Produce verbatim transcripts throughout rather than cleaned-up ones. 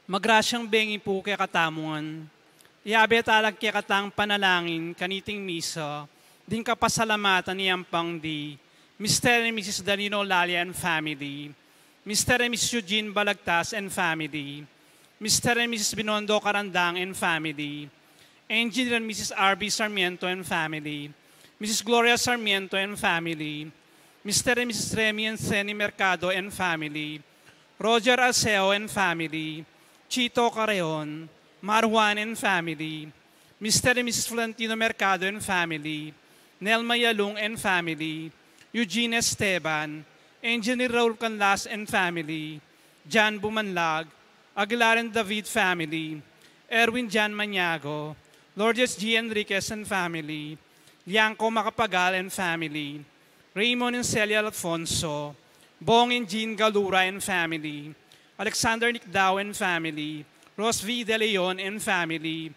Magrasyang bengi pu kekatamu ngan. Yabe tala king kekatang panalangin kaniting misa, ding kapasalamatan ning ampang di Mister and Missus Danilo Lalia and family, Mister and Missus Eugene Balagtas and family, Mister and Missus Binondo Carandang and family, Engineer and Missus R B Sarmiento and family, Missus Gloria Sarmiento and family, Mister and Missus Remy and Senny Mercado and family, Roger Arceo and family, Chito Carreon, Marwan and family, Mister and Missus Florentino Mercado and family, Nelma Yalung and family, Eugene Esteban, Engineer Raul Canlas and family, John Bumanlag, Aguilar and David family, Erwin John Maniago, Lourdes G. Enriquez and family, Lianco Macapagal and family, Raymond and Celia Alfonso, Bong and Jean Galura and family, Alexander Nicdao and family, Rose V. De Leon and family,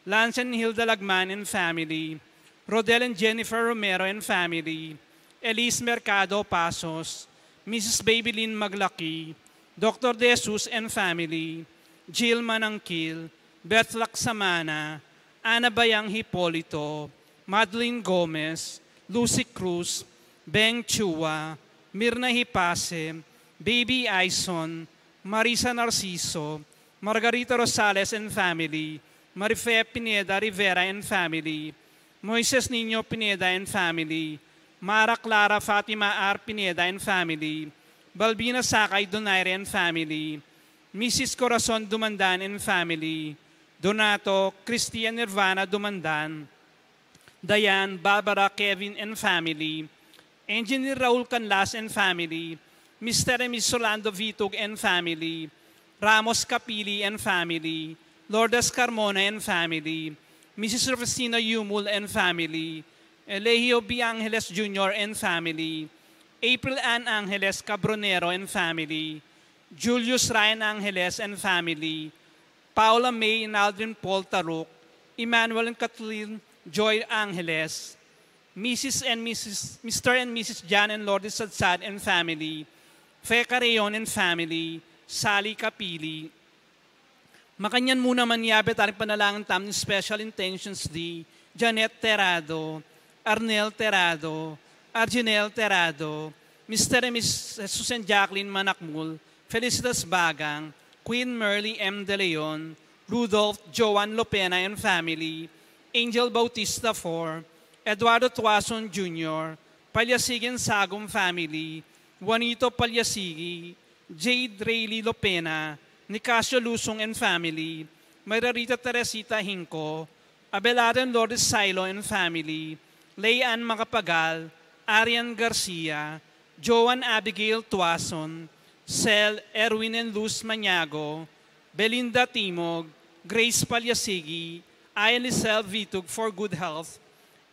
Lance and Hilda Lagman and family, Rodel and Jennifer Romero and family, Elise Mercado Pasos, Missus Babylin Maglaki, Doctor De Jesus and family, Jill Manangkil, Beth Laksamana, Ana Bayang Hipolito, Madeline Gomez, Lucy Cruz, Beng Chua, Mirna Hipase, Baby Aison, Marisa Narciso, Margarita Rosales and family, Marife Pineda Rivera and family, Moises Niño Pineda and family, Mara Clara Fatima R. Pineda and family, Balbina Sakay Donaire and family, Missus Corazon Dumandan and family, Donato, Christian Nirvana Dumandan, Diane, Barbara, Kevin and family, Engineer Raul Canlas and family, Mister and Missus Orlando Vitug and family, Ramos Capili and family, Lourdes Carmona and family, Missus Rufesina Yumul and family, Eligio B. Angeles Junior and family, April Ann Angeles Cabronero and family, Julius Ryan Angeles and family, Paula May and Aldrin Paul Taruk, Emmanuel and Kathleen Joy Angeles, Missus and Missus, Mister and Missus John and Lourdes Sadsad and family, Fe Carreon and family, Sally Capili. Makanyan mu naman yabe tala ing panalangin tamu ning special intentions di Janet Terrado, Arnel Terrado, Arginel Terrado, Mister and Missus Susan Jacqueline Manakmul, Felicitas Bagang, Queen Merly M. De Leon, Rudolph Joan Lopena and family, Angel Bautista four, Eduardo Tuason Junior, Palyasigi and Sagum family, Juanito Palyasigi, Jade Rayleigh Lopena, Nicasio Lusung and family, Margarita Teresita Hinco, Abelardo and Lourdes Silo and family, Lay Ann Macapagal, Arian Garcia, Joan Abigail Tuason, Sel, Erwin and Luz Maniago, Belinda Timog, Grace Palyasigi, Ayan Lisel Vitug for good health,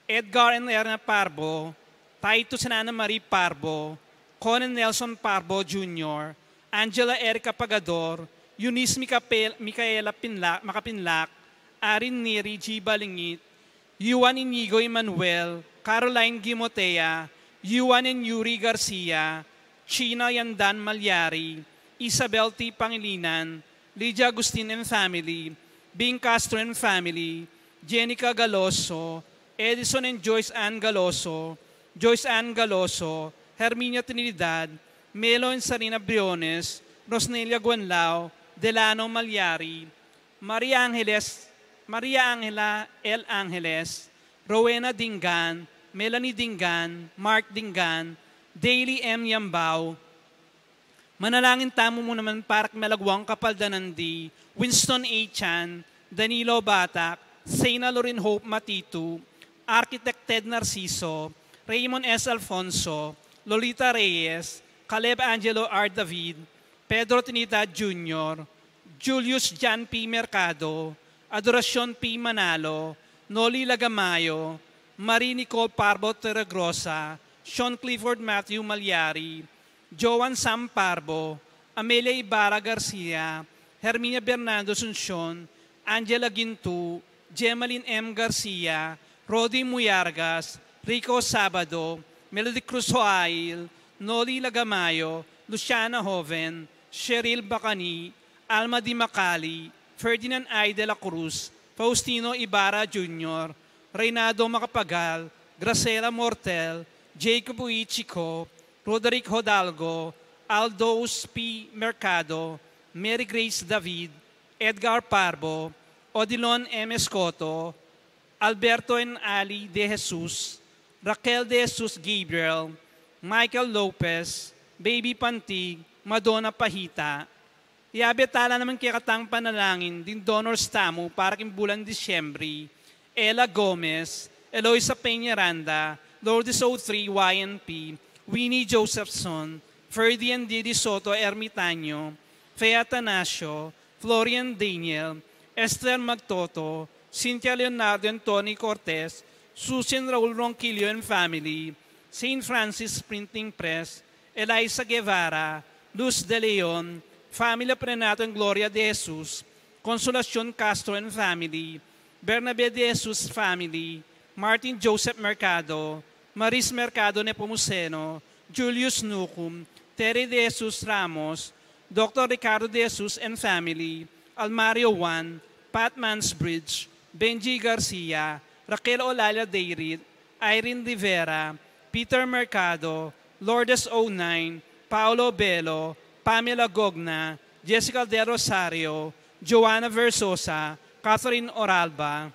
Edgar and Erna Parbo, Titus and Ana Marie Parbo, Con and Nelson Parbo Junior, Angela Erica Pagador, Eunice Micapel-, Micaela Pinla-, Macapinlac, Arin Neri G. Balingit, Yuan Inigo Emmanuel, Caroline Gimotea, Yuan and Yuri Garcia, China Yandan Malyari, Isabel T. Pangilinan, Lydia Agustin and family, Bing Castro and family, Jenica Galoso, Edison and Joyce Ann Galoso, Joyce Ann Galoso, Herminia Trinidad, Melo and Sarina Briones, Rosnelia Guanlao, Delano Malyari, Maria Angeles, Maria Angela L. Angeles, Rowena Dingan, Melanie Dingan, Mark Dingan, Daily M. Yambao. Manalangin tamu mu naman para king malaguang kapaldanan di Winston A. Chan, Danilo Batak, Sena Lorin Hope Matitu, Architect Ted Narciso, Raymond S. Alfonso, Lolita Reyes, Caleb Angelo R. David, Pedro Trinidad Junior, Julius John P. Mercado, Adoracion P. Manalo, Noli Lagamayo, Marie Nicole Parbo Torregrosa, Sean Clifford Matthew Malyari, Joan Sam Parbo, Amelia Ibarra Garcia, Herminia Bernardo Asuncion, Angela Gintu, Gemaline M. Garcia, Rodi Muyargas, Rico Sabado, Melody Cruz Hoail, Noli Lagamayo, Luciana Joven, Cheryl Bacani, Alma Di Macali, Ferdinand I. de la Cruz, Faustino Ibarra Junior, Reynaldo Macapagal, Graciela Mortel, Jacob Ichico, Roderick Hodalgo, Aldos P. Mercado, Mary Grace David, Edgar Parbo, Odilon M. Escoto, Alberto and Ali De Jesus, Raquel De Jesus Gabriel, Michael Lopez, Baby Pantig, Madonna Pahita. Yabe tala naman kekatang panalangin ding donors tamu para king bulan Disyembre: Ella Gomez, Eloisa Peñaranda, Lourdes O three Y N P, Winnie Josephson, Ferdy and Didi Soto Ermitaño, Fe Atanasio, Florian Daniel, Esther Magtoto, Cynthia Leonardo and Tony Cortez, Susan Raul Ronquillo and family, Saint Francis Printing Press, Eliza Guevara, Luz De Leon, family of Renato and Gloria De Jesus, Consolacion Castro and family, Bernabe De Jesus family, Martin Joseph Mercado, Maris Mercado Nepomuceno, Julius Nucum, Terry De Jesus Ramos, Doctor Ricardo De Jesus and family, Almario Juan, Pat Mansbridge, Benji Garcia, Raquel Olaya Deirit, Irene Rivera, Peter Mercado, Lourdes O nine, Paolo Bello, Pamela Gogna, Jessica Del Rosario, Joanna Versosa, Catherine Oralba.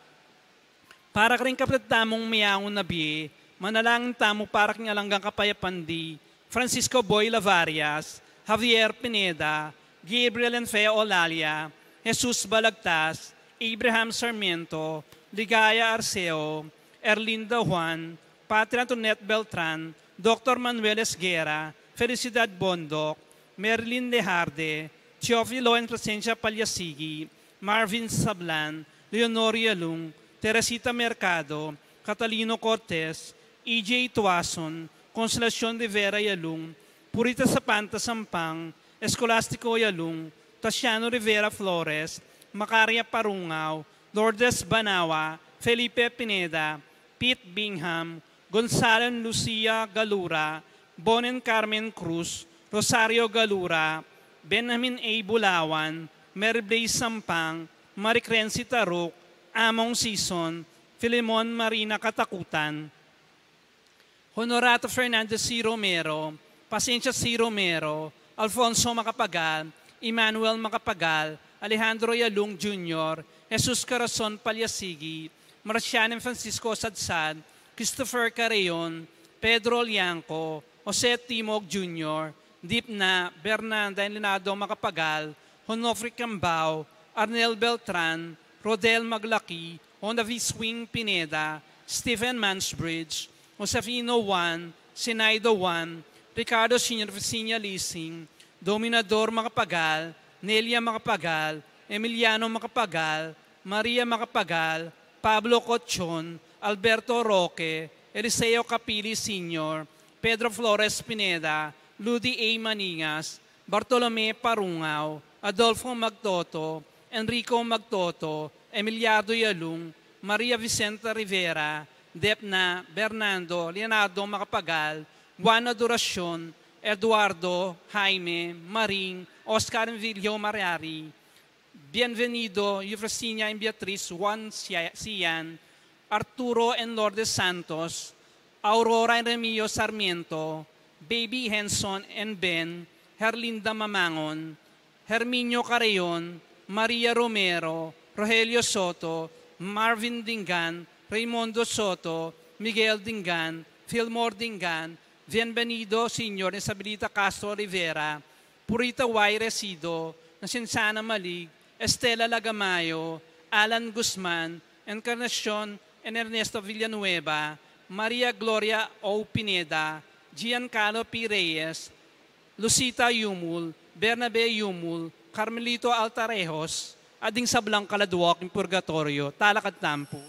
Para karing kapatad tamung meaun na bie, manalangin tamu para king alang anggang kapayapan di Francisco Boy Lavarias, Javier Pineda, Gabriel and Fe Olalia, Jesus Balagtas, Abraham Sarmiento, Ligaya Arceo, Erlinda Juan, Patria Antoinette Beltran, Doctor Manuel Esguerra, Felicidad Bondoc, Merlin Lejarde, Teofilo and Placencia Palyasigi, Marvin Sablan, Leonor Yalung, Teresita Mercado, Catalino Cortez, E J Tuason, Consolacion Rivera Yalung, Purita Sapanta Sampang, Escolastico Yalung, Tasiano Rivera Flores, Macaria Parungao, Lourdes Banawa, Felipe Pineda, Pete Bingham, Gonzalo and Lucia Galura, Bon and Carmen Cruz, Rosario Galura, Benjamin A. Bulawan, Mary Blaze Sampang, Marie Crency Taruk, Among Sison, Filemon Marina Katakutan, Honorato Fernandez C. Romero, Pacencia C. Romero, Alfonso Macapagal, Emmanuel Macapagal, Alejandro Yalung Junior, Jesus Corazon Palyasigi, Marcian and Francisco Sadsad, Christopher Carreon, Pedro Lianco, Jose Timog Junior, Dipna, Bernanda and Leonardo Macapagal, Honofre Cambao, Arnel Beltran, Rodel Maglaki, Honda V. Swing Pineda, Stephen Mansbridge, Josefino Juan, Sinaido Juan, Ricardo Senior Vicinia Lising, Dominador Macapagal, Nelia Macapagal, Emiliano Macapagal, Maria Macapagal, Pablo Cochon, Alberto Roque, Eliseo Capili Senior, Pedro Flores Pineda, Ludi A. Maningas, Bartolome Parungao, Adolfo Magtoto, Enrico Magtoto, Emiliardo Yalung, Maria Vicenta Rivera, Depna, Bernardo, Leonardo Macapagal, Juan Adoracion, Eduardo, Jaime, Maring, Oscar Envilio Mariari, Bienvenido, Eufrasinia and Beatriz Juan Sia-, Sian, Arturo and Lourdes Santos, Aurora and Remio Sarmiento, Baby Henson and Ben, Herlinda Mamangon, Herminio Carreon, Maria Romero, Rogelio Soto, Marvin Dingan, Raymundo Soto, Miguel Dingan, Fillmore Dingan, Bienvenido Senior and Isabelita Castro Rivera, Purita Y. Resido, Nacinciana Malig, Estela Lagamayo, Alan Guzman, Encarnacion and Ernesto Villanueva, Maria Gloria O. Pineda, Giancarlo P. Reyes, Lucita Yumul, Bernabe Yumul, Carmelito Altarejos, at ding sablang kaladua king purgatoryo. Talakad tamu pu.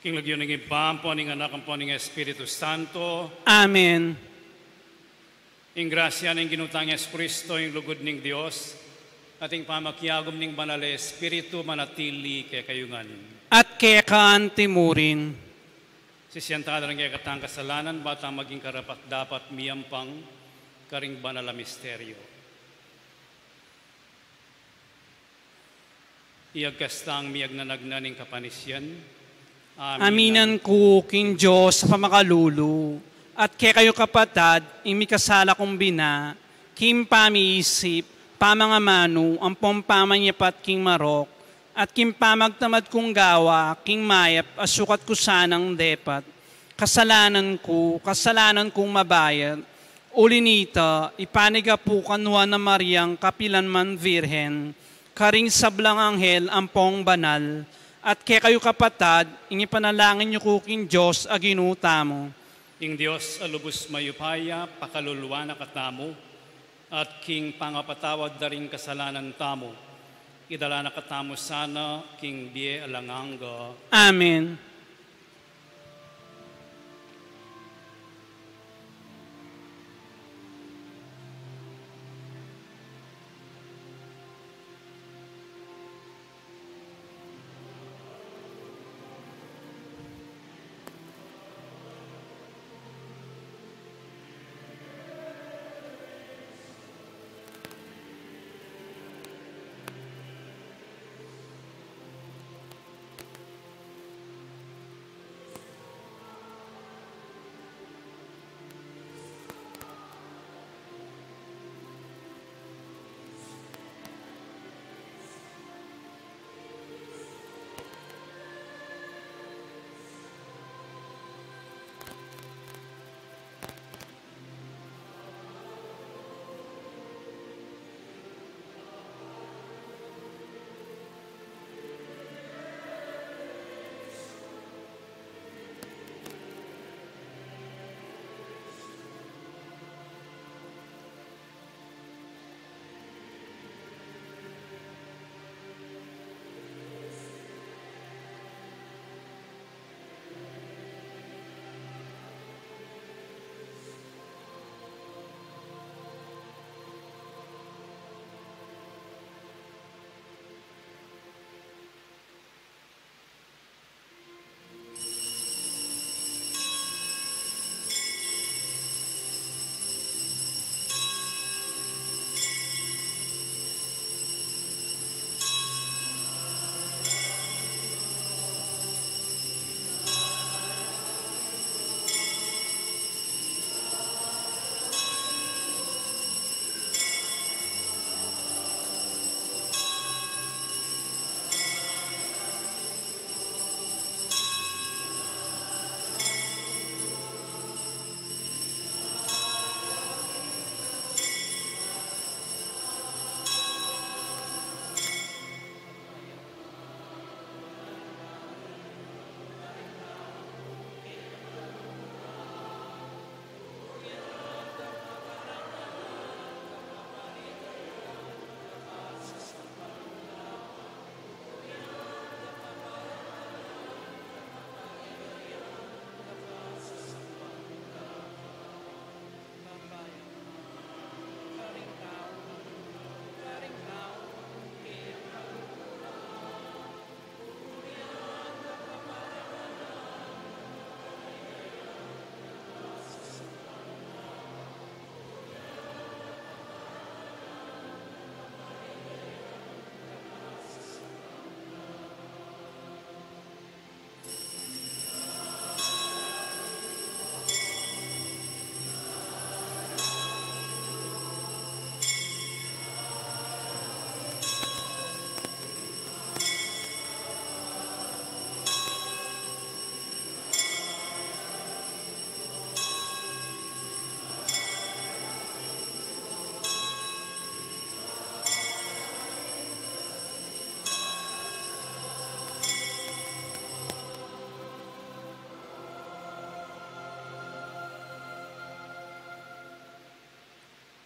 King lagyu ning Ibpa, ampo ning Anak, ampo ning Espiritu Santo. Amen. Ing grasya ning Ginu tang Jesukristo, ing lugud ning Dios, at ing pamakiagum ning Banal a Espiritu, manatili kekayu ngan. At keka anti mu rin. Sisian tala ring kekatang kasalanan, ba tang maging karapat-dapat miyampang karing banal a misteryo. Iyagkas tang miyagnanagnan ning kapanisian. Aminan ku king Dios a pamakalulu, at kekayu kapatad, ing mikasala kung bina, king pamiisip, pamangamanu, ampong pamanyapat king marok, at king pamagtamad kung gawa king mayap a sukat ku sanang depat. Kasalanan ku, kasalanan kung mabayat. Uli nita, ipanigapu ku kang Nuan a Mariang kapilan man Virgen, karing sablang anghel ampong banal, at kekayu kapatad, ing ipanalangin yu ku king Dios a Ginu tamu. Ing Dios a lubus mayupaya, pakaluluan na katamu, at king pangapatawad da ring kasalanan tamu, idala na katamu sana king bie alang angga. Amen.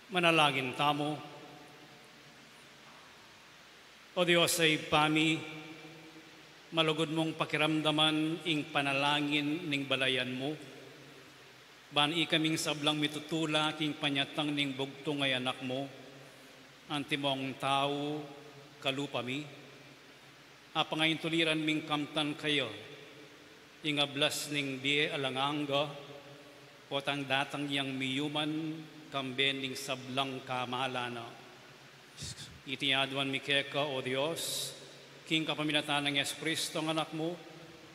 Manalangin tamu. O Dios a Ibpa mi, malugud mung pakiramdaman ing panalangin ning balayan mu, ban ikaming sablang mitutula king panyatang ning bugtung a Anak mu, antimong tau kalupa mi, a pangaintuliran ming kamtan kaya, ing ablas ning bie alang angga, potang datang yang miyuman, kambe ning sablang kamalan na. Iti aduan mi keka, O Dios, king kapamilatan nang Jesucristo, a Anak mu,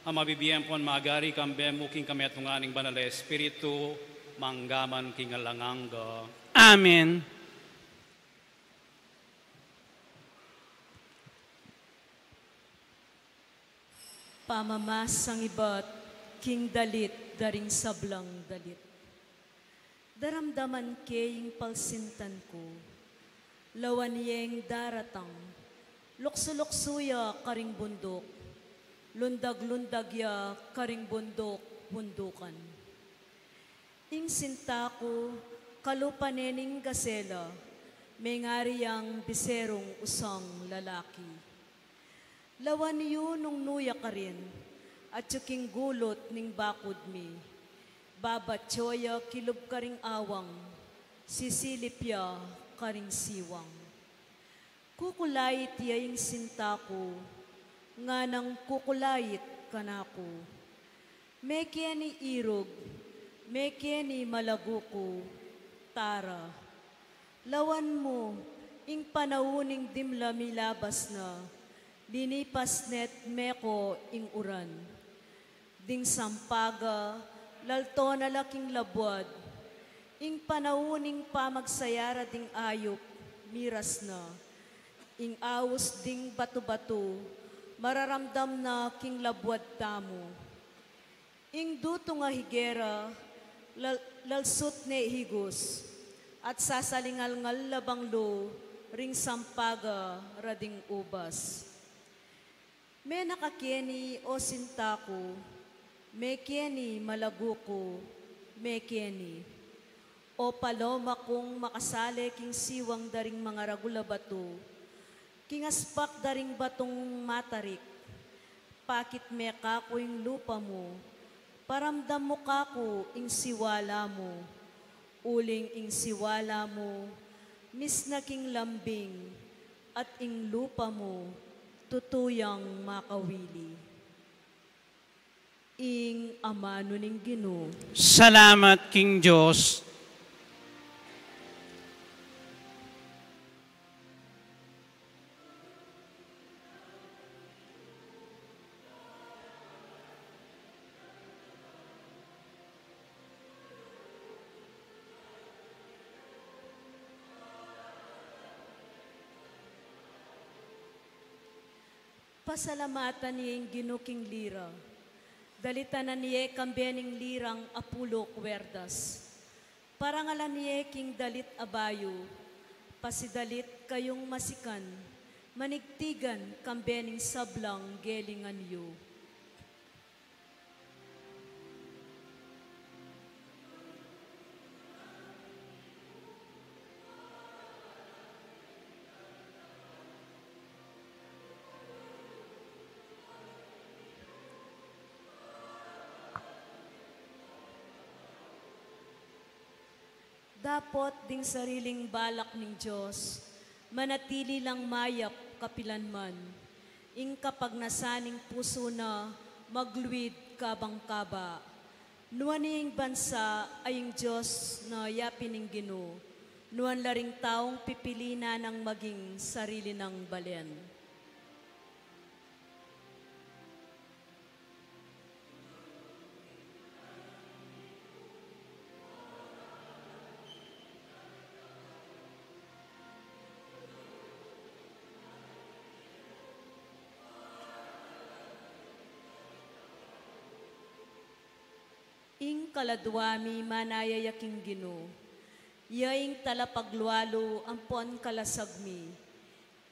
a mabibie ampon magari kambe mu king kametungan ning Banal a Espiritu, mangga man king alang angga. Amen. Pamamasang ibat king dalit da ring sablang dalit. Daramdaman ke ing palsintan ku, lawan yeng daratang, luksu-luksu ya karing bunduk, lundag-lundag ya karing bunduk-bundukan. Ing sinta ku, kalupa ne ning gasela, mengari yang biserung usang lalaki. Lawan yu nung nu ya karin, atyu king gulut ning bakud mi, babatyo ya kilub karing awang, sisilip ya karing siwang. Kukulait ya ing sinta ku, nganang kukulait kanaku. Mekeni irug, mekeni malagu ku, tara. Lawan mu, ing panaun ning dimla milabas na, linipas ne't meko ing uran. Ding sampaga, lalto na la king labuad, ing panaun ning pamagsaya ra ding ayup, miras na, ing aus ding batu-batu, mararamdam na king labuad tamu. Ing dutung a higera, lal-, lalsut ne higus, at sasalingalngal la banglu ring sampaga ra ding ubas. Menakakeni, o sinta ku, mekeni malagu ku, mekeni. O paloma kung makasale king siwang da ring mangaragul a batu, king aspak da ring batung matarik, pakit me kaku ing lupa mu, paramdam mu kaku ing siwala mu, uling ing siwala mu, misna king lambing, at ing lupa mu, tutu yang makawili. Ing amanu ning Ginu. Salamat king Dios. Pasalamatan ye ing Ginu king lira. Dalitanan ye kambe ning lirang apulu kwerdas. Parangalan ye king dalit a bayu. Pasidalit kayung masikan, manigtigan kambe ning sablang gelingan yu. Dapot ding sariling balak ning Dios, manatili lang mayap kapilanman. Ing kapagnasan ning pusu na magluid kabang kaba. Nuan ing bansa a ing Dios na yapin ning Ginu, nuan la ring taung pipili na nang maging sarili nang balen. Ing kaladua mi manaya ya king Ginu, ya ing talapaglualu ampon kalasag mi.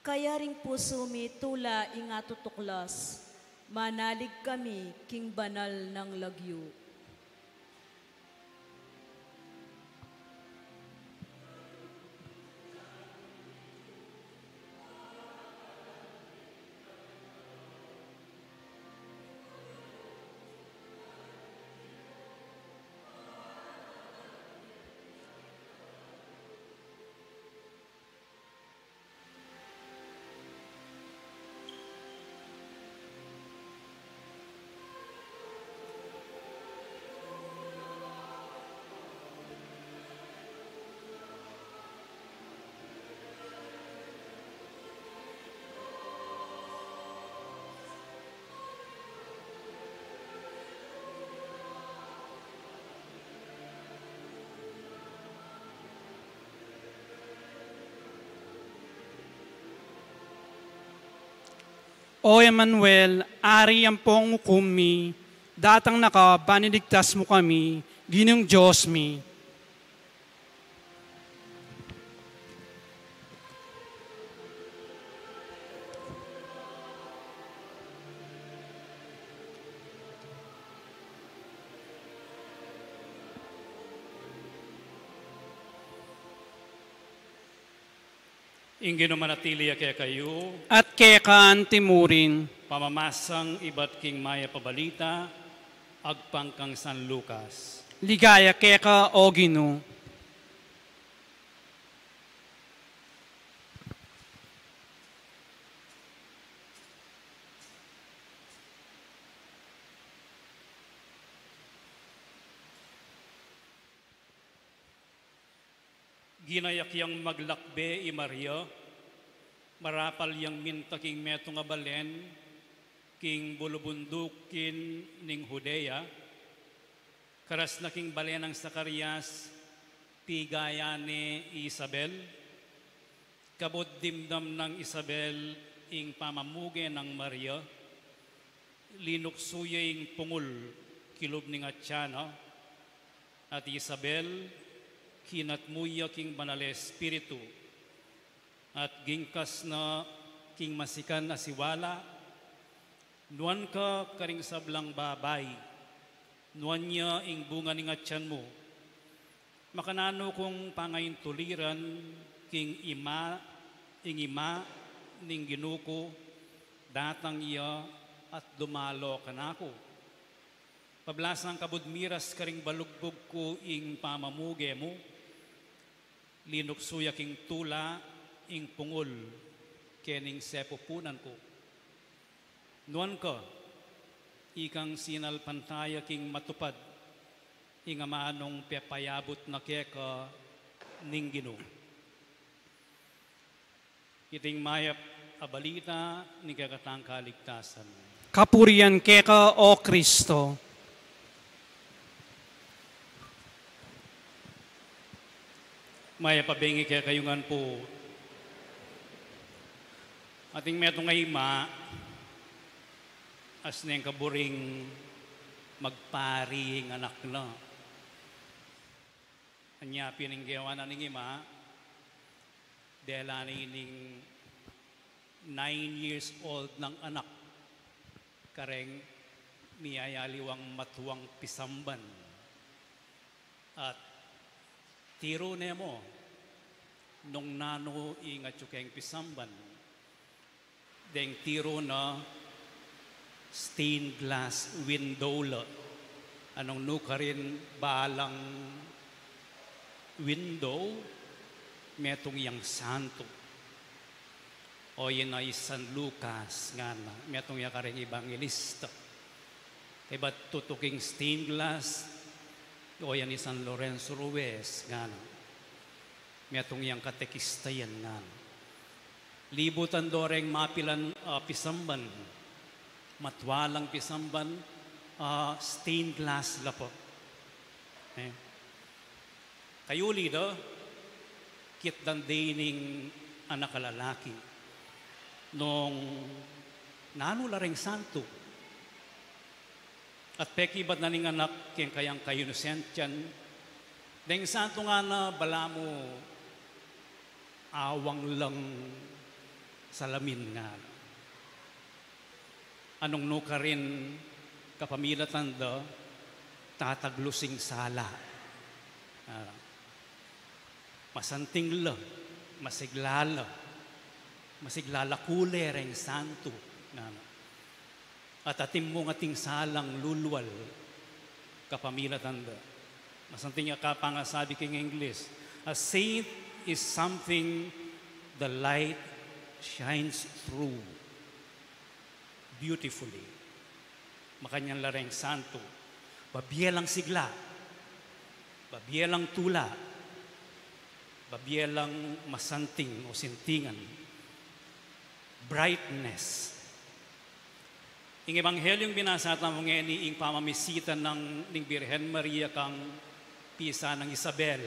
Kaya ring pusu mi tula ing atutuklas, manalig kami king banal nang lagyu. O Emmanuel, Ari ampong ukum mi, datang na ka, ban iligtas mu kami, Ginung Dios mi. Ing Ginu manatili ya kekayu. At keka anti murin. Pamamasang ibat king Mayap a Balita agpang kang San Lucas. Ligaya keka, O Ginu. Ginayak yang maglakbe i Maria, marapal yang minta king metung a balen, king bulubundukin ning Judea, karas na king balen nang Zacarias, pigayan ne i Isabel. Kabud dimdam nang Isabel ing pamamuge nang Maria, linuksu ya ing pungul kilub ning atyan na, at i Isabel, kinatmu ya king Banal a Espiritu, at gingkas na king masikan a siwala, nuan ka karing sablang babai, nuan ya ing bunga ning atyan mu. Makananu kung pangaintuliran king ima, ing ima ning Ginu ku, datang ya at dumalo kanaku. Pablasang kabud miras karing balugbug ku ing pamamuge mu, linuksu ya king tula ing pungul kening sepupunan ku. Nuan ka, ikang sinalpantaya king matupad ing amanung pepayabut na keka ning Ginu. Iting Mayap a Balita ning kekatang kaligtasan. Kapurian keka, O Kristo. Mayap a bengi kekayu ngan pu. Ating metung a ima, asne ing kaburing magpari ing anak na. Anya pin ing gewa na ning ima, dela na ining nine years old nang anak kareng miyayaliwang matuang pisamban. At tiru ne mu nung nanu ing atyu keng pisamban. Deng tiru na, stained glass window la. Anung nukarin balang window, metung yang santu. Oyan i San Lucas ngana, metung ya kareng ebanghelista. Kaybat tutuking stained glass, oyan i San Lorenzo Ruiz ngana, metung yang katekista yan ngana. Libutan do reng mapilan a pisamban, matwalang pisamban, a stained glass la pu. E, kayuli da, kitdan de ning anak a lalaki nung nanu la reng santu. At pekibat na ning anak keng kayang kainosentian, deng santu ngana balamu awang lang salamin ngana. Anung nukarin kapamilatan da, tataglusing sala. A, masanting la, masigla la, masigla la kule reng santu ngana. At atin mung ating salang lulwal kapamilatan da. Masanting ya kapangasabi king English, "A saint is something the light shines through beautifully." Makanyan la reng santu, babie lang sigla, babie lang tula, babie lang masanting o sintingan, brightness. Ing Ebanghelyung binasa tamu ngeni, ing pamamisita nang ning Birhen Maria kang pisan nang Isabel.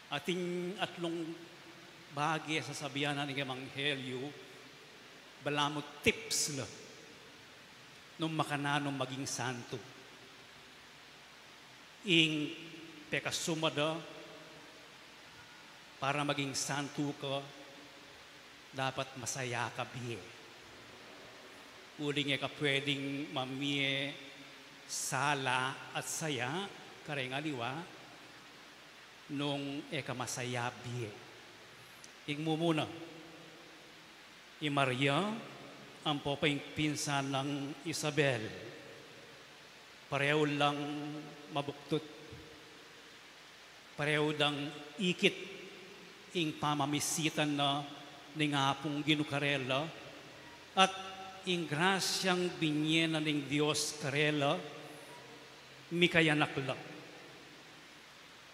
Atin atlung bage sasabian na ning Ebanghelyu, Balamu tips la nung makananu maging santu. Ing pekasuma da, para maging santu ka, dapat masaya ka bie. Uling e ka pwedeng mamie sala at saya kareng aliwa nung e ka masaya bie. Ing mumuna, i Maria ampo pa ing pinsan nang Isabel, pareho lang mabuktut, pareho dang ikit ing pamamisita na ning Apung Ginu karela, at ing grasyang binie na ning Dios karela, mikayanak la.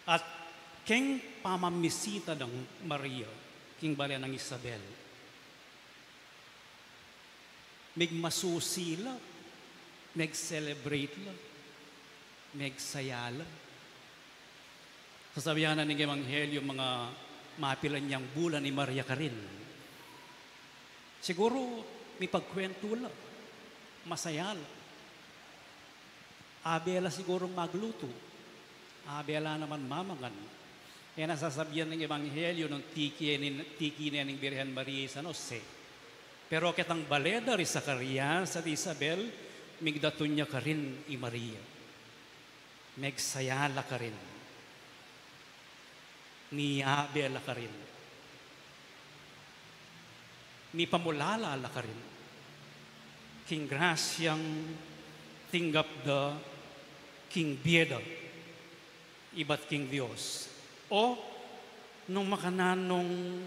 At keng pamamisita nang Maria king bale nang Isabel, megmasusi la, meg-celebrate la, megsaya la. Sasabian na ning Ebanghelyo, mga mapilan yang bulan i Maria karin. Siguru mipagkwentu la, masaya la. Abe la sigurung maglutu. Abe la naman mamangan. E na sasabian ning Ebanghelyo nung tiki ne, tiki ne ning Birhen Maria i San Jose. Pero ketang bale da ri Zacarias at Isabel, migdatun ya karin i Maria. Megsaya la karin. Miyabe la karin. Mipamulala la karin king grasyang tinggap da king bie da ibat king Dios. O nung makananung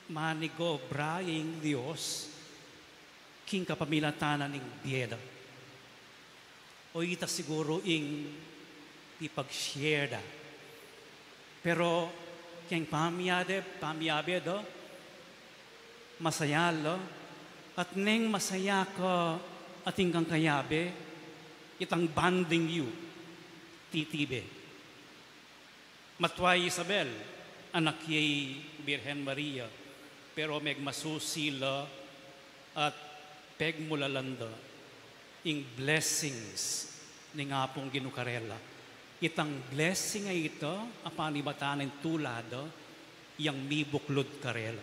manigobra ing Dios king kapamilatan na ning bie da. O ita siguru ing ipag-share da. Pero keng pamiade, pamiabe da, masaya la, at neng masaya ka atin kang kayabe, itang bonding yu titibe. Matua i Isabel, anak ye i Birhen Maria, pero megmasusi la at pegmulalan da ing blessings ning Apung Ginu karela. Itang blessing a ita, a panibatan ning tula da, yang mibuklud karela.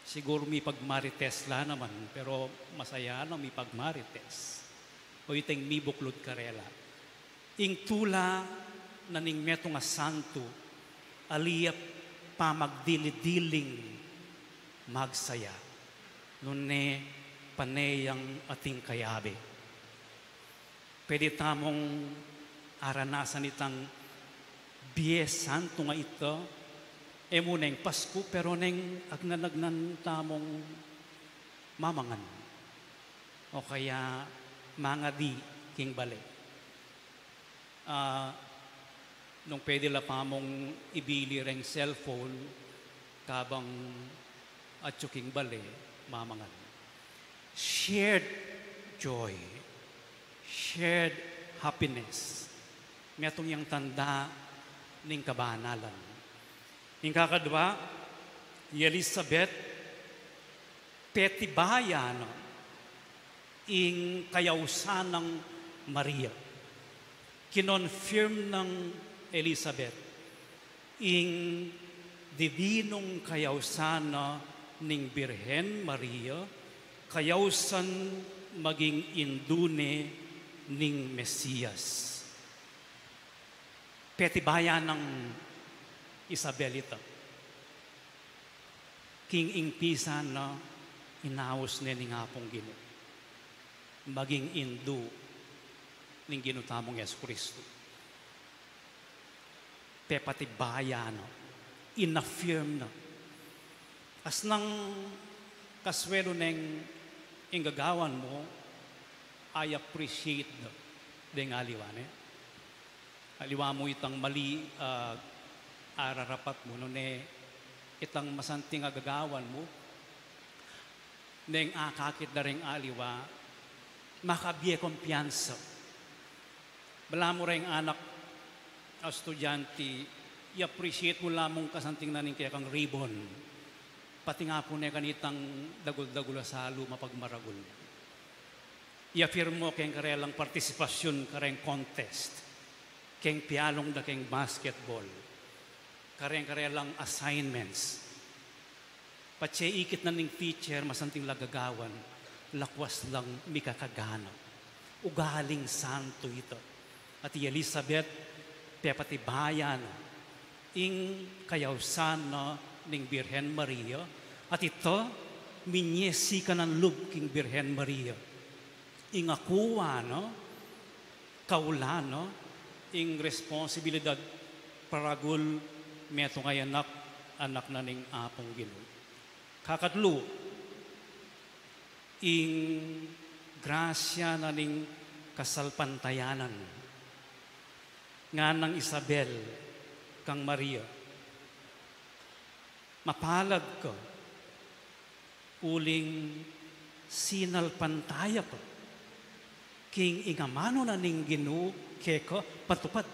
Siguru mipagmarites la naman, pero masaya na mipagmarites. O itang mibuklud karela. Ing tula na ning metung a santu, ali ya pamagdili-diling magsaya, nune pane yang atin kayabe. Pwede tamung aranasan itang bie santu nga ita, e mu neng Pasku, pero neng agnan-agnan tamung mamangan o kaya mangadi king bale. Ah, nung pwede la pamung ibili reng cellphone kabang atyu king bale, mamangan. Shared joy, shared happiness. Metung yang tanda ning kabanalan. Ing kakadwa, i Elizabeth, petibayan na ing kayausan nang Maria. Kinonfirm nang Elizabeth ing dibinung kayausan na ning Birhen Maria, kayausan maging indu ne ning Mesias. Petibayan nang Isabel ita. King ing pisan na inaus ne ning Apung Ginu maging indu ning Ginu tamung Jesucristo. Pepatibayan na, inaffirm na. As nang kaswelu neng ing gagawan mu, I appreciate da deng aliwa ne. Aliwa mu itang mali, ah, ararapat mu, nune itang masanting a gagawan mu, neng akakit da reng aliwa, makabie kumpiyansa. Balamu reng anak a estudyante, i-appreciate mu lamung kasanting na ning kekang ribbon. Pati nga pu ne kanitang dagul-dagul a salu mapagmaragul. I-affirm mo keng karelang partisipasyun kareng contest, keng pialung da keng basketball, kareng karelang assignments. Patse ikit na ning teacher, masanting la gagawan, lakwas lang mikakagana. Ugaling santo ita. At i Elizabeth, pepatibayan na ing kayausan na ning Birhen Maria, at ita, minyesi kanan lub king Birhen Maria. Ing akuan na, kaulan na, ing responsibilidad paragul metung a anak, anak na ning Apung Ginu. Kakatlu, ing grasya na ning kasalpantayanan. Nganang Isabel kang Maria, mapalad ka, uling sinalpantaya ka king ing amanu na ning Ginu keka patupad.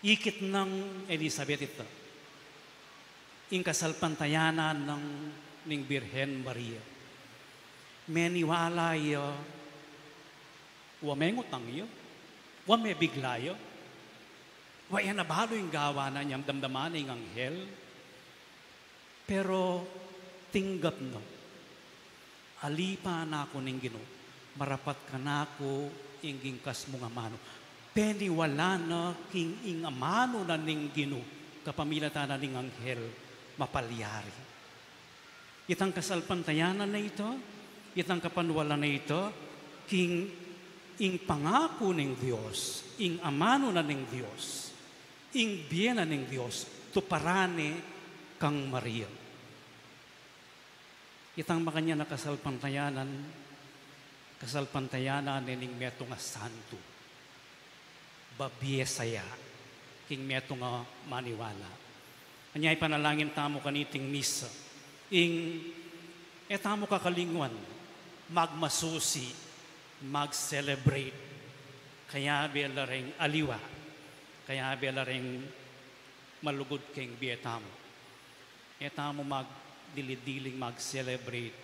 Ikit nang Elizabeth ita ing kasalpantayanan nang ning Birhen Maria. Meniwala ya, wa mengutang ya, wa mebigla ya, wa e na balu ing gawan na inyang damdaman na ing anghel. Pero tinggap na. Ali pa, anak ku ning Ginu, marapat kanaku ing gingkas mung amanu. Peniwala na king ing amanu na ning Ginu kapamilatan na ning anghel mapalyari. Itang kasalpantayanan na ita, itang kapaniwalan na ita, king ing pangaku ning Dios, ing amanu na ning Dios, ing bie na ning Dios, tuparan ne kang Maria. Itang makanyan a kasalpantayanan, kasalpantayanan ne ning metung a santu. Babie saya king metung a maniwala. Anya ipanalangin tamu kaniting misa, ing e tamu kakalingwan magmasusi, mag-celebrate, kayabe la reng aliwa, kayabe la reng malugud keng bie tamu. E tamu magdili-diling mag-celebrate.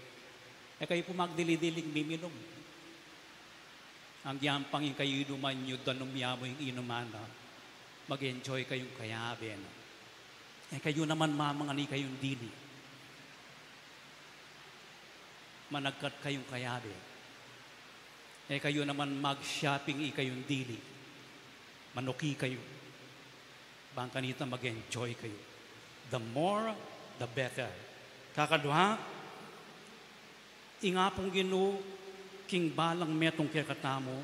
E kayu pu magdili-diling miminum. Agyang pang ing kayu inuman yu, danum ya mu ing inuman na, mag-enjoy kayung kayabe na. E kayu naman mamangani kayung dili, managkat kayung kayabe. E kayu naman mag-shopping, ikayung dili, manuki kayu. Bang kanita mag-enjoy kayu. The more, the better. Kakadwa, ing Apung Ginu king balang metung kekatamu,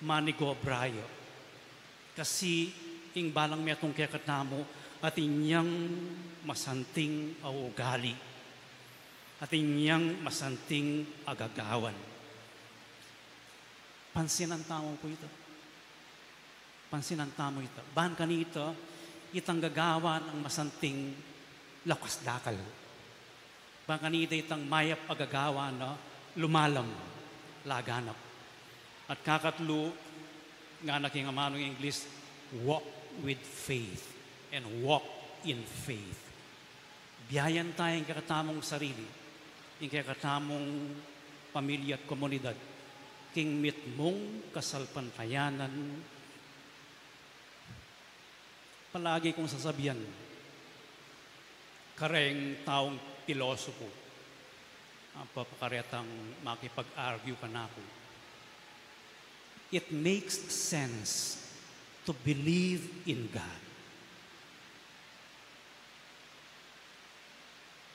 manigobra ya. Kasi ing balang metung kekatamu atin yang masanting a ugali, atin yang masanting a gagawan. Pansinan tamu pu ita. Pansinan tamu ita. Ban kanita, itang gagawan nang masanting lakas dakal. Ban kanita itang mayap a gagawan na lumalam, laganap. At kakatlu, ngana king amanung Ingles, walk with faith and walk in faith. Biayan ta ing kekatamung sarili, ing kekatamung pamilya at komunidad, king mitmung kasalpantayanan. Palagi kung sasabian, kareng taung pilosopo, a papakaretang makipag-argue kanaku, it makes sense to believe in God.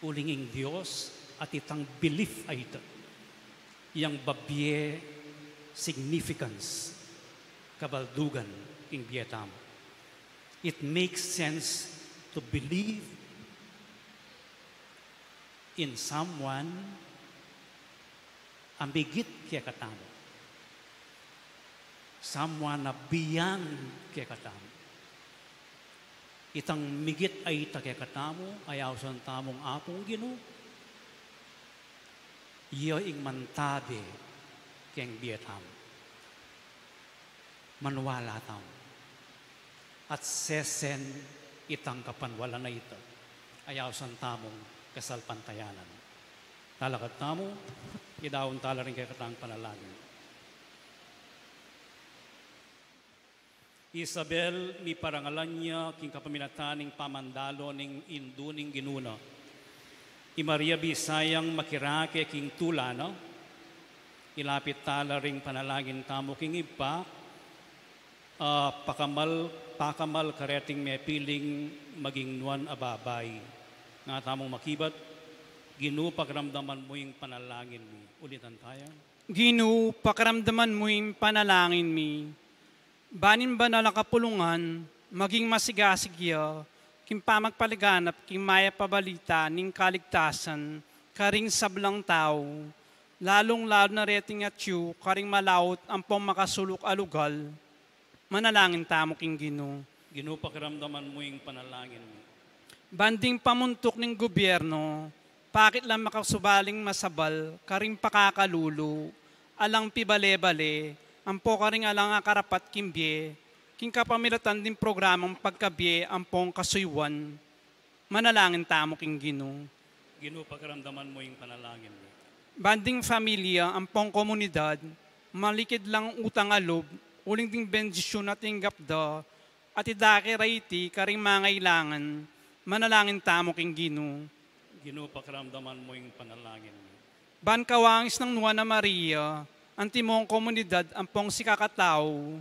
Uling ing Dios at itang belief a ita, yang babie significance, kabaldugan king bie tamu. It makes sense to believe in someone a migit kekatamu, someone a beyond kekatamu. Itang migit a ita kekatamu, a ausan tamung Apung Ginu, iya ing mantabe keng bie tamu. Maniwala tamu. At sesen itang kapaniwalan a ita. Ayausan tamung kasalpantayanan. Talakad tamu, idaun tala ring kekatang panalangin. Isabel, miparangalan ya king kapamilatan ning pamandalo ning Indu ning Ginu na. I Maria, bisayang makirake king tula na. Ilapit tala ring panalangin tamu king Ibpa, a pakamal, pakamal kareting mepiling maging nuan a babai. Nga tamung makibat, Ginu, pakiramdaman mu ing panalangin mi. Ulitan taya. Ginu, pakiramdaman mu ing panalangin mi. Ban ing banal a kapulungan maging masigasig ya king pamagpalaganap king mayap a balita ning kaligtasan karing sablang tau, lalung-lalu na reting atyu karing malaut ampong makasuluk a lugal. Manalangin tamu king Ginu. Ginu, pakiramdaman mu ing panalangin mi. Ban ding pamuntuk ning gubyernu, pakit lang makasubaling masabal karing pakakalulu, alang pibale-bale, ampo karing alang akarapat king bie, king kapamilatan ding programang pagkabie ampong kasuyuan. Manalangin tamu king Ginu. Ginu, pakiramdaman mu ing panalangin mi. Ban ding familia ampong komunidad, malikid lang utang a lub, uling ding bendisyun a tinggap da, at idake ra iti karing mangailangan. Manalangin tamu king Ginu. Ginu, pakiramdaman mu ing panalangin mi. Ban kawangis nang Nuan a Maria, antimong komunidad ampong sikakatau,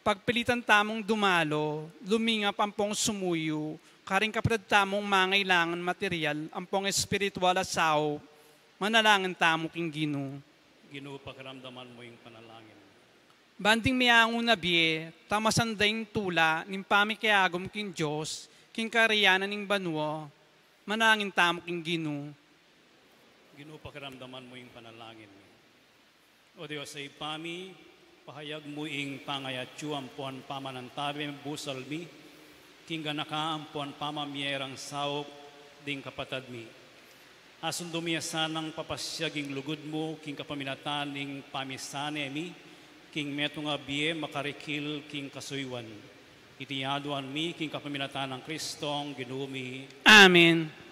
pagpilitan tamung dumalo, lumingap ampong sumuyu karing kapatad tamung mangailangan material ampong espiritual a saup. Manalangin tamu king Ginu. Ginu, pakiramdaman mu ing panalangin mi. Ban ding miangu na bie, tamasan da ing tula ning pamikiagum king Dios, king karian na ning banua. Manalangin tamu king Ginu. Ginu, pakiramdaman mu ing panalangin mi. O Dios a Ibpa mi, pahayag mu ing pangayatyu ampon pamanantabe busal mi, king ganaka ampon pamamie rang saup ding kapatad mi. Asundu mu ya sanang papasyag ing lugud mu king kapamilatan ning pamisane mi, king metung a bie makarikil king kasuyuan. Iti aduan mi king kapamilatan nang Kristong Ginu mi. Amen.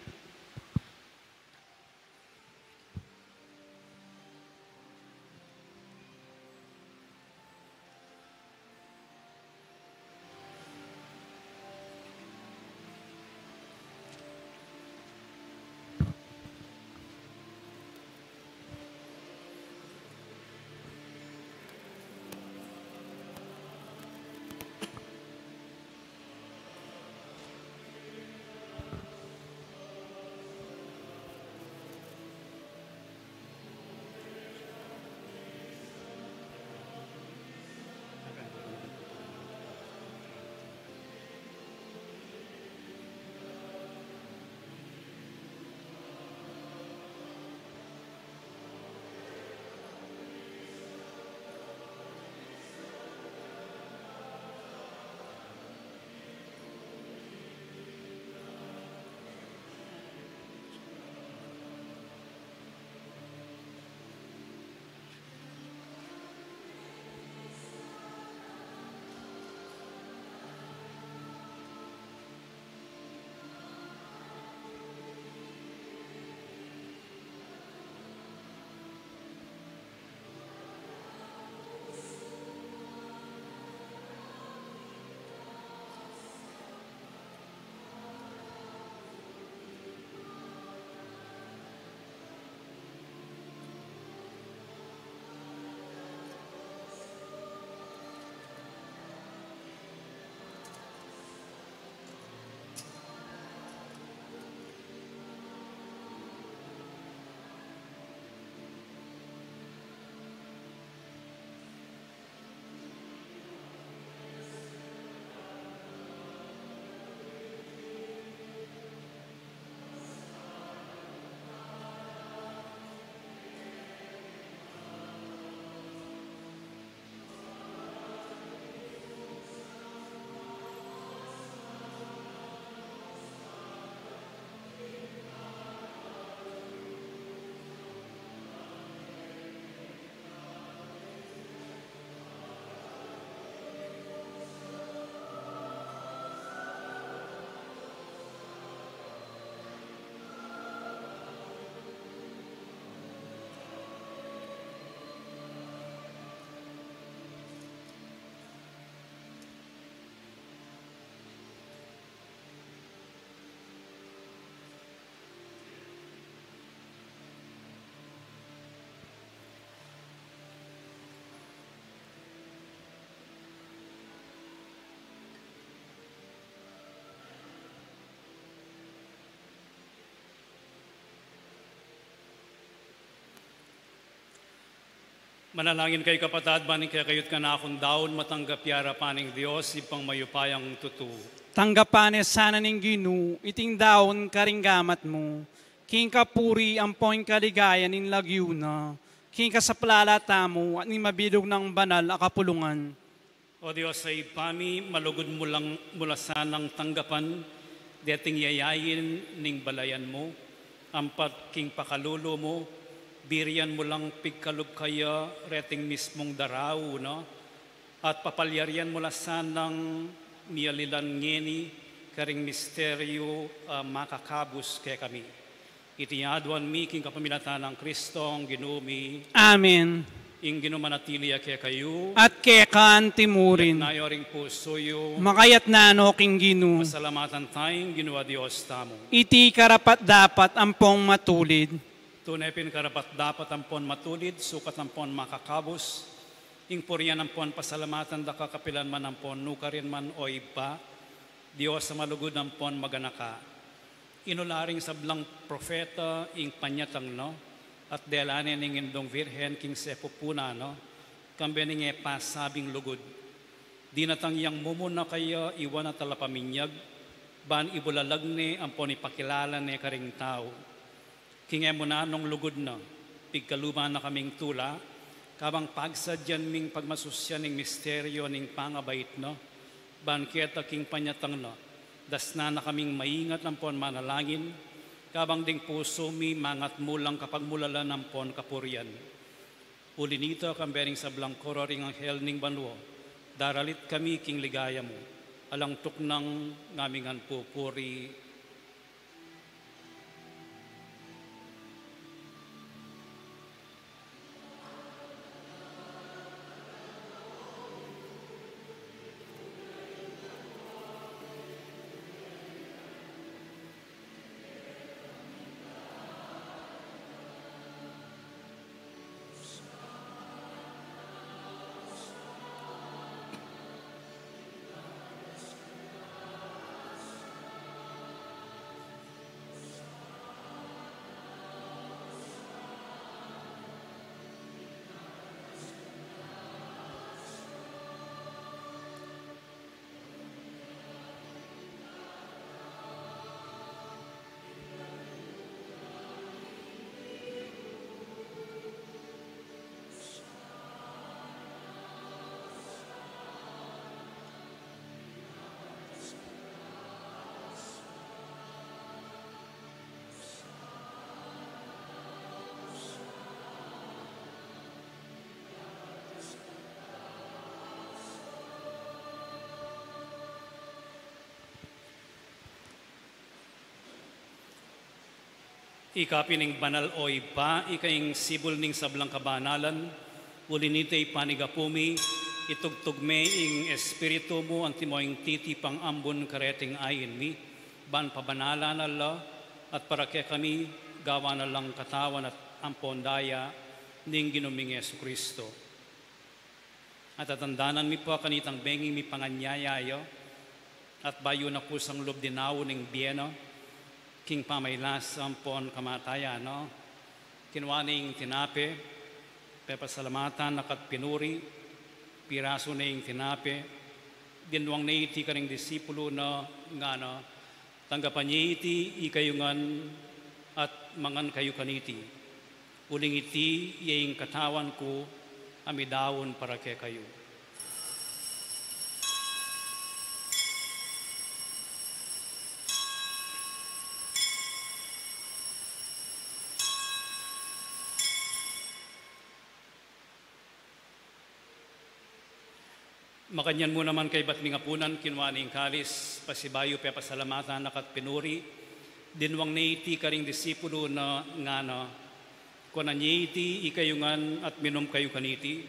Manalangin kayu, kapatad, ban ing kekayu't kanakung daun matanggap ya king arapan ning Dios, Ibpang mayupayang tutu. Tanggapan na sana ning Ginu iting daun karing gamat mu, king kapurian ampon kaligayan ning lagyu na, king kasaplalan tamu at ning mabilug nang banal a kapulungan. O Dios a Ibpa mi, malugud mu lang, mu la sanang tanggapan deting yayain ning balayan mu, ampat king pakalulu mu, birian mu lang pigkalub kaya reting mismung darau na, at papalyarian mu la sanang miyalilan ngeni karing misteryu a makakabus kekami. Iti aduan mi king kapamilatan nang Kristong Ginu mi. Amen. Ing Ginu manatili ya kekayu. At keka antimurin. Itas yu ring pusu yu. Makaitas no king Ginu. Pasalamatan taya ing Ginu a Dios tamu. Iti karapat-dapat ampong matulid. Tune pin karapat-dapat ampon matulid, sukat ampon makakabus, ing purian ampon pasalamatan da ka kapilan man ampon nukarin man, o Ibpa, Dios a malugud ampon maganaka. Inula ring sablang propeta ing panyatang na, at dela ne ning Indung Virgen king sepupunan na, kambe ning e pasabing lugud. Dinatang yang mumuna kaya iwan a talapaminyag, ban ibulalag ne ampon ipakilala ne karing tau. King e muna nong lugud na, pigkaluban na kaming tula, kabang pagsadyan ming pagmasusyan ing misteryu ning pangabait na, ban keta king panyatang na, dasnan na kaming maingat ampon manalangin, kabang ding pusu mi mangatmu lang kapagmulalan ampon kapurian. Uli nita, kambe ring sablang koro ring anghel ning banua, daralit kami king ligaya mu, alang tuknang ngaming pupuri. Ika pin ing banal, o Ibpa, ika ing sibul ning sablang kabanalan, uli nita ipanyawad mu, itubud me ing Espiritu mu antimo ing titipang ambun kareting ain mi, ban pabanalan na la, at para kekami, gawan na lang katawan at ampon daya ning Ginu ming Jesucristo. At tatandanan mi pu kanitang bengi mipanganyaya ya, at bayu na kusang lub dinaun ing bie na, king pamaylasa ampon kamatayan na, kinua ne ing tinape, pepasalamatan na ka't pinuri, pirasu ne ing tinape, dinwang ne iti karing disipulu na, ngana, tanggapan ye iti ikayu ngan at mangan kayu kaniti. Uling iti ya ing katawan ku a midaun para kekayu. Makanyan mu naman kaybat ning apunan, kinua ne ing kalis, pasibayu pepasalamatan na ka't pinuri, dinwang ne iti karing disipulu na, ngana, kuanan ye iti ikayu ngan at minum kayu kaniti.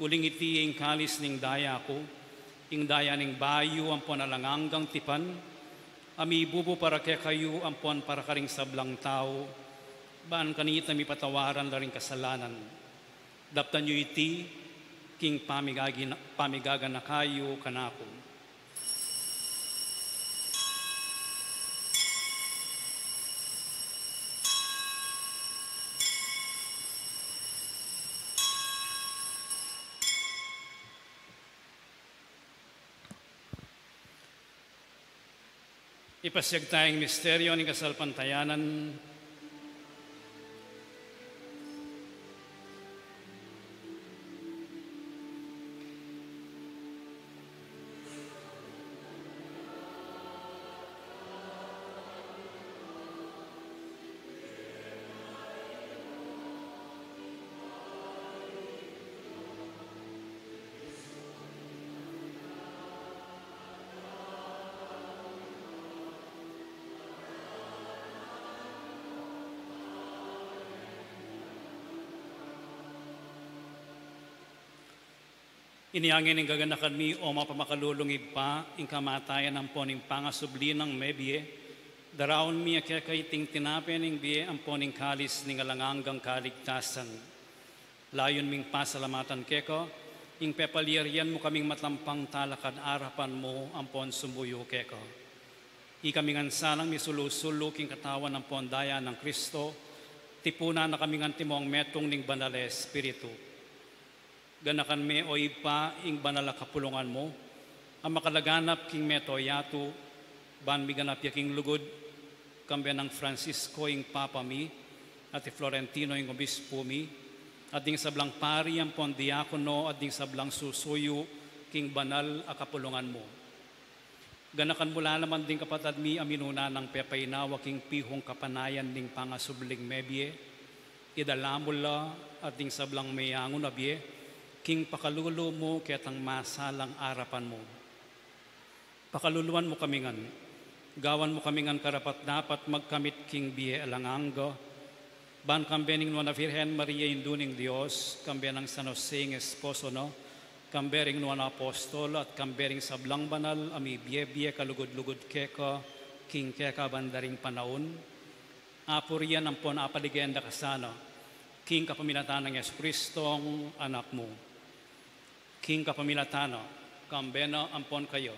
Uling iti ing kalis ning daya ku, ing daya ning bayu ampon alang anggang tipan, a mibubu para kekayu ampon para karing sablang tau, ban kanita mipatawaran la ring kasalanan. Daptan yu iti king pamigagina-, pamigaganaka yu kanaku. Ipasiag taya ing misteryo ning kasalpantayanan. Inya ngeni, gaganakan mi, o mapamakalulung Ibpa, ing kamatayan ampon ing pangasubli nang mebie, daraun mi keka iting tinape ning bie ampon ing kalis ning alang anggang kaligtasan. Layun ming pasalamatan keka ing pepalyarian mu kaming matampang talakad arapan mu ampon sumuyu keka. Ikami ngan sanang misulu-sulu king katawan ampon daya nang Kristo, tipunan na kaming antimong metung ning Banal a Espiritu. Ganakan me, o Ibpa, ing banal a kapulungan mu, a makalaganap king mabilug a yatu, ban miganap ya king lugud, kambe nang Francisco ing Papa mi, at i Florentino ing Obispo mi, at ding sablang pari ampon diakono, at ding sablang susuyu king banal a kapulungan mu. Ganakan mu la naman ding kapatad mi a minuna nang pepainawa king pihung kapanayan ning pangasubling mebie, idala mu la at ding sablang meyangu na bie king pakalulu mu ketang masalang arapan mu. Pakaluluan mu kami ngan, gawan mu kami ngan karapat-dapat magkamit king bie alang angga, ban kambe ning Nuan a Virgen Maria, Indu ning Dios, kambe nang San Jose ing esposo na, kambe ring Nuan a Apostol, at kambe ring sablang banal a mibie-bie kalugud-lugud keka king keka banda ring panaun, apurian ampon apaligaya da ka sana, king kapamilatan nang Jesucristong Anak mu. King kapamilatan na, kambe na ampon kaya,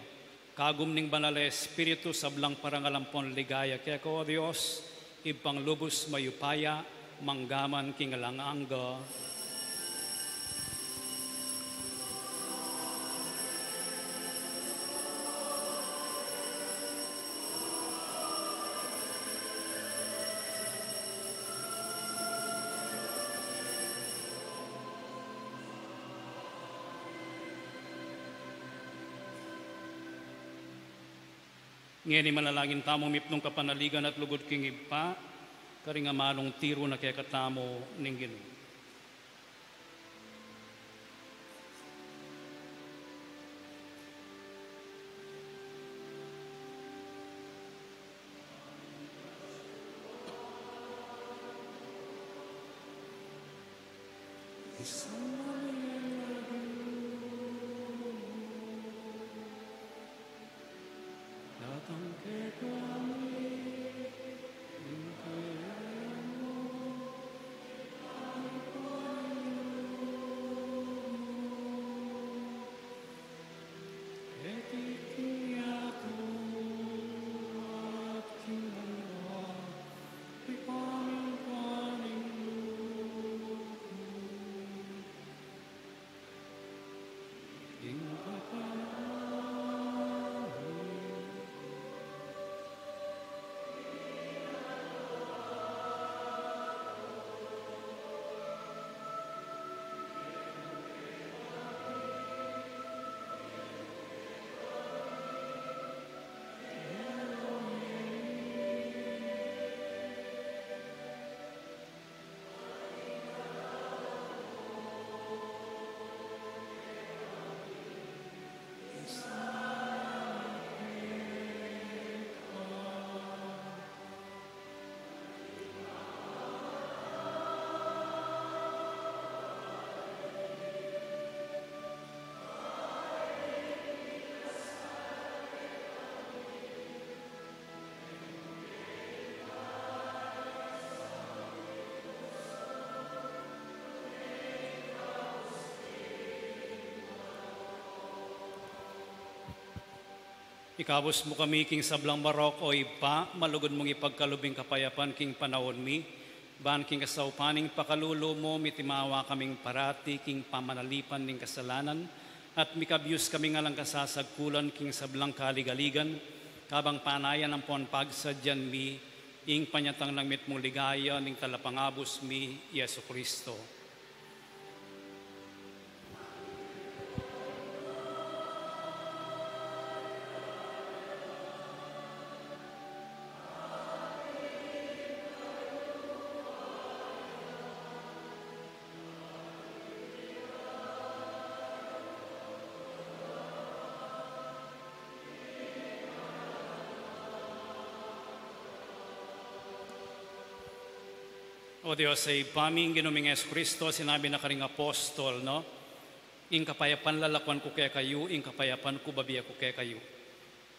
kagum ning Banal a Espiritu, sablang parangal ampon ligaya keka, o Dios, Ibpang lubus mayupaya, mangga man king alang angga. Ngeni manalangin tamung mipnung kapanaligan at lugud king Ibpa, karing amanung tiru na kekatamu ning Ginu. Ikabus mu kami king sablang marok, o Ibpa, malugud mung ipagkalub ing kapayapan king panaun mi, ban king kasaupan ning pakalulu mu, mitimawa kaming parati king pamanalipan ning kasalanan, at mikabyus kaming alang kasasagkulan king sablang kaligaligan, Kabang panayan ampon pagsadyan mi ing panyatang nang mitmung ligaya ning Talapangabus mi, Jesucristo. O Dios, a Ibpa mi, ing Ginu ming Jesucristo, sinabi na karing apostol, no? Ing kapayapan lalakuan ku kekayu, ing kapayapan ku babie ku kekayu.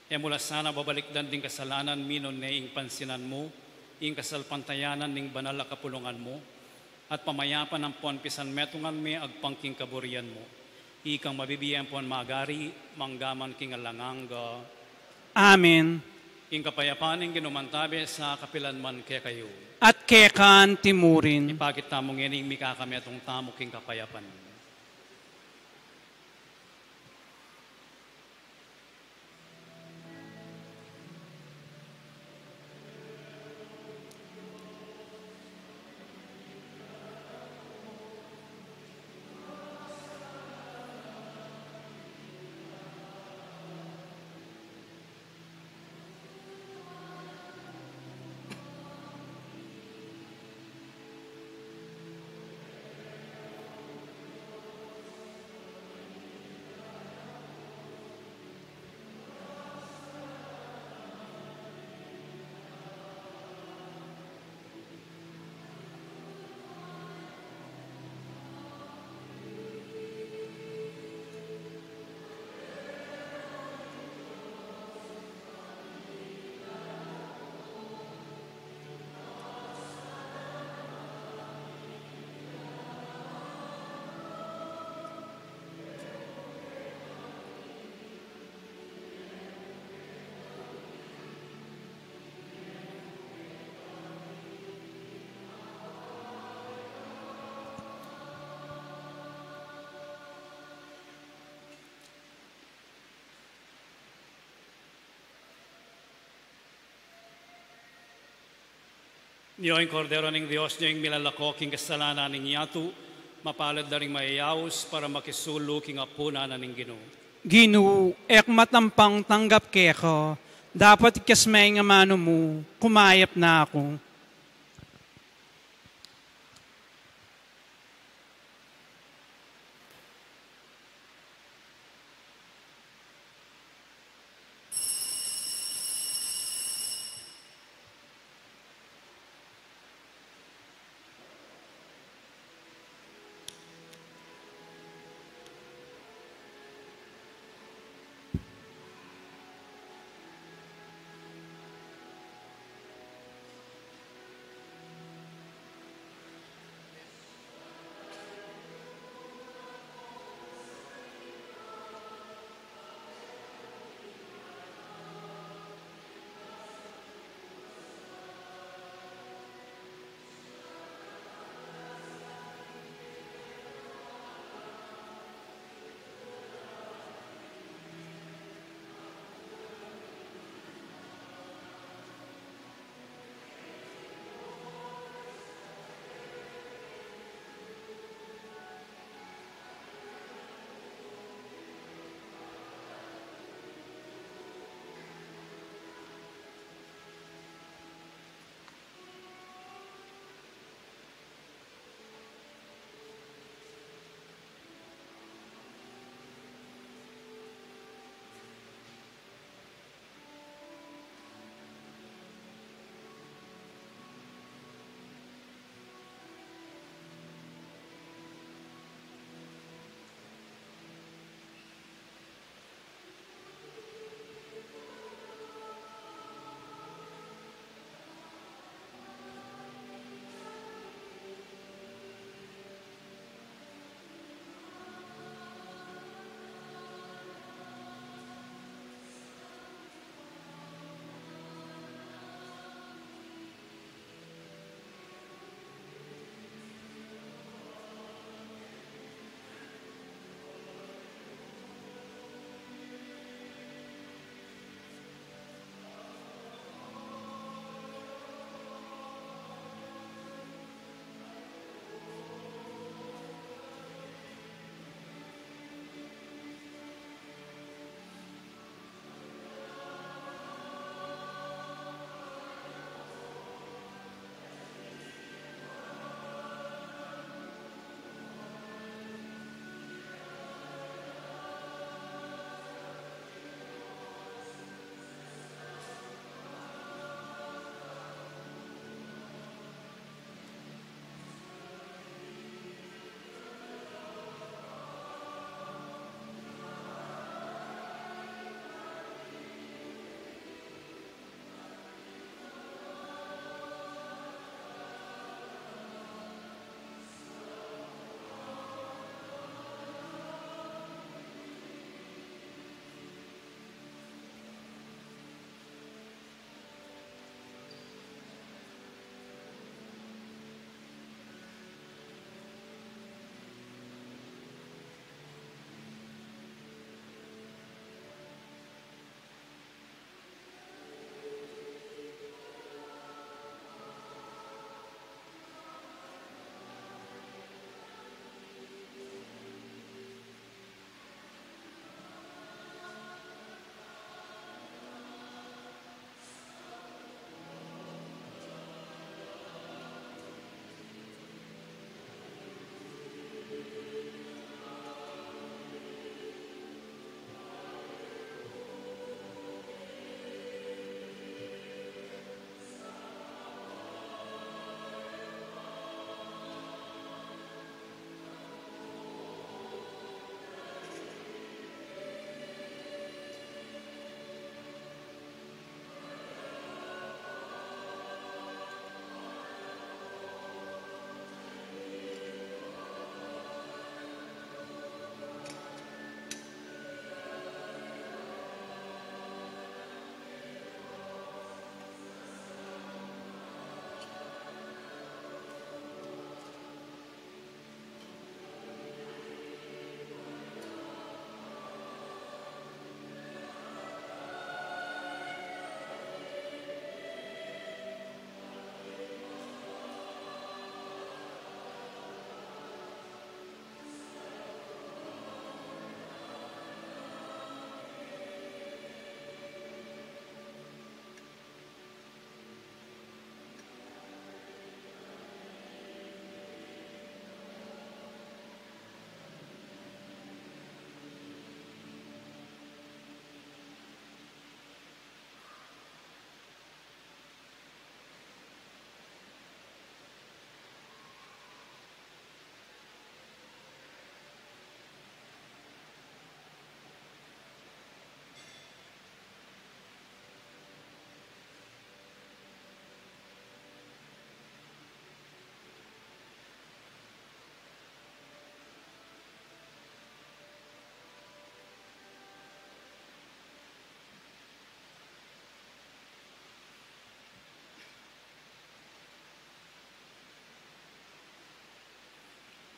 E mu la sana babalikdan ding kasalanan mi, nune ing pansinan mu ing kasalpantayanan ning banal a kapulungan mu, at pamayapan ampon pisanmetungan me agpang king kaburian mu. Ikang mabibie ampon magari, mangga man king alang angga. Amen. Ing kapayapan ning Ginu mantabe sa kapilan man kekayu. At keka anti mu rin. Ipakit tamu ngeni ing mikakametung tamu king kapayapan. Nyo ing Kordero ning Dios, nyo ing milalako king kasalanan ning yatu. Mapalad la ring mayayaus para makisulu king apunan na ning Ginu. Ginu, e ku matampang tanggap keka, dapot ikes me ing amanu mu, kumayap na ku.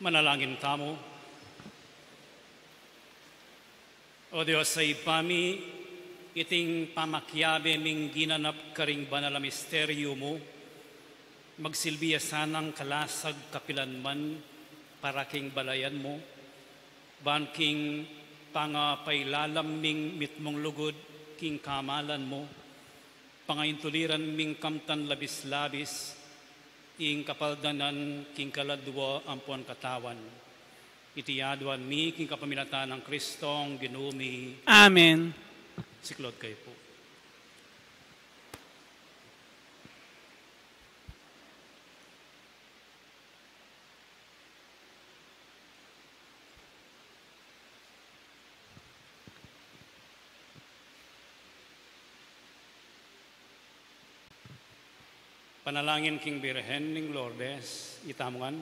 Manalangin tamu. O Dios a Ibpa mi, iting pamakiabe ming ginanap karing banal a misteryu mu, magsilbi ya sanang kalasag kapilan man para king balayan mu, ban king pangapailalam ming mitmung lugud king kamalan mu, pangaintuliran ming kamtan labis-labis ing kapaldanan king kaladwa ampon katawan. Iti aduan mi king kapamilatan nang Kristong Ginu mi. Amen. Siklaud kayu pu. Panalangin king Birhen ning Lourdes, itamu ngan.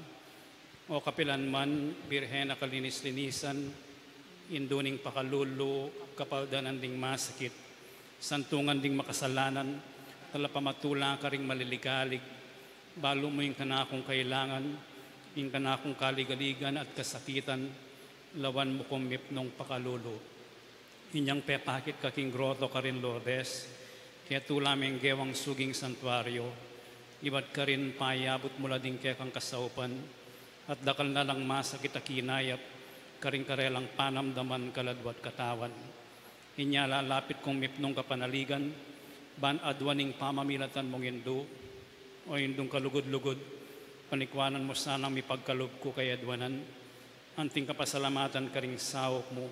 O kapilan man, Birhen a kalinis-linisan, indu ning pakalulu, kapaldanan ding masakit, santungan ding makasalanan, talapamatula karing maliligalig, balu mu ing kanakung kailangan, ing kanakung kaligaligan at kasakitan, lawan mu kung mipnung pakalulu. Inyang pepakit ka king groto karin Lourdes, ketula meng gewang suging santuario, ibat karin payabut mu la ding kekang kasaupan, at dakal na lang masakit a kinayap, karing karelang panamdaman kaladwa't katawan. Inya lalapit kung mipnung kapanaligan, ban aduan ing pamamilatan mung indu, o indung kalugud-lugud, panikwanan mu sanang mipagkalub ku kay aduanan, anting kapasalamatan karing saup mu,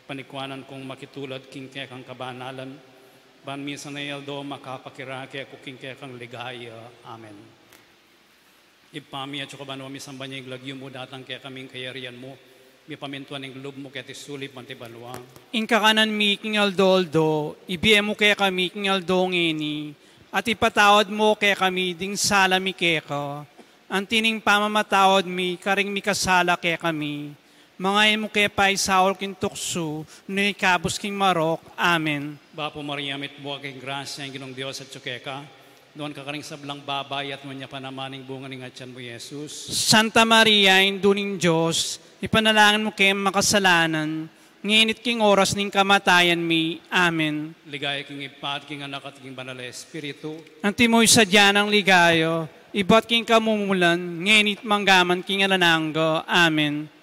panikwanan kung makitulad king kekang kabanalan, ban misan a aldo makapakirake ku king kekang ligaya. Amen. Ibpa mi, atsu ka banua, misamban ya ing lagyu mu, datang kekami ing kayarian mu, mipamintuan ing lub mu keti sulip anti banua. Ing kakanan mi king aldo-aldo, ibie mu kekami king aldo ngeni, at ipatawad mu kekami ding sala mi keka, anti ning pamamatawad mi karing mikasala kekami. Manga e mu ke paisaul king tuksu, nune ikabus king marok. Amen. Bapu Maria, mitmu ka king grasya, ing Ginung Dios atsu keka, nuan ka karing sablang babai, at nuan ya pa naman ing bunga ning atyan mu, Jesus. Santa Maria, Indu ning Dios, ipanalangin mu keng makasalanan, ngeni at king oras ning kamatayan mi. Amen. Ligaya king Ibpa, at king Anak, at king Banal a Espiritu. Antimo ing sadya nang ligaya, ibat king kamumulan, ngeni at manggaman king alang angga. Amen.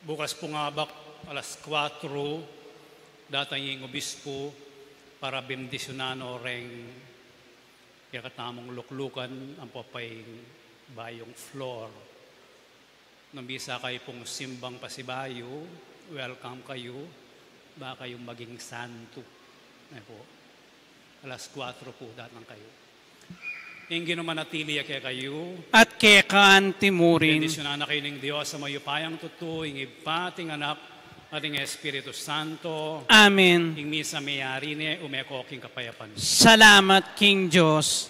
Bukas pung abak, alas kuatro, datang ing obispo para bendisyunan no reng kekatamung luklukan ampo pa ing bayung floor. Nung bisa kayu pung simbang pasibayu, welcome kayu, ba kayu maging santo. Ayan po. Alas kuatro po, datang kayu. Ing Ginu manatili ya kekayu. At keka anti murin. Bendisyunan na kayu ning Dios a mayupayang tutu, ing Ibpa, at ing Anak, at ing Espiritu Santo. Amen. Ing misa meyari ne, ume ko king kapayapan. Salamat king Dios.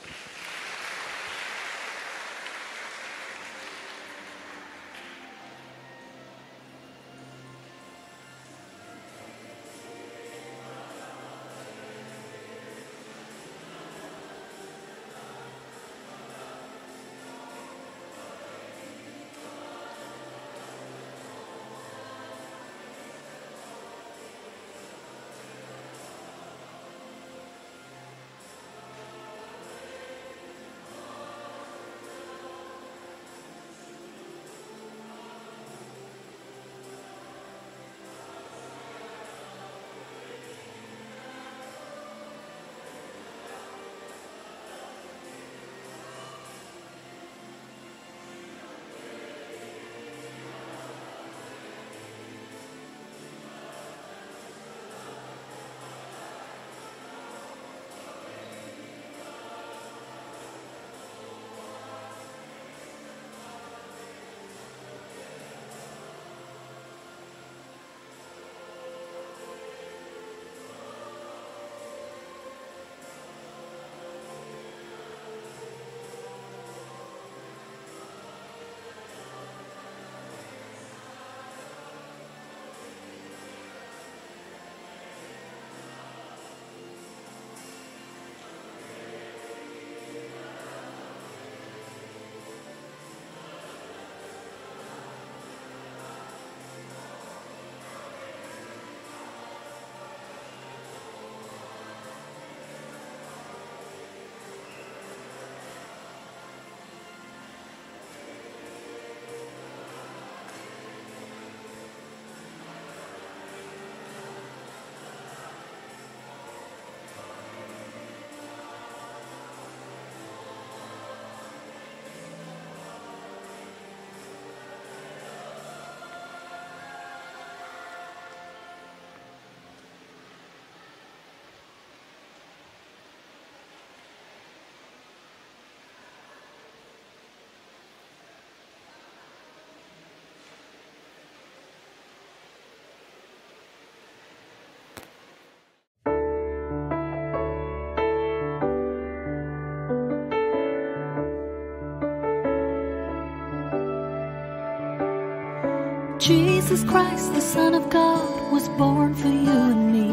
Jesus Christ, the Son of God, was born for you and me.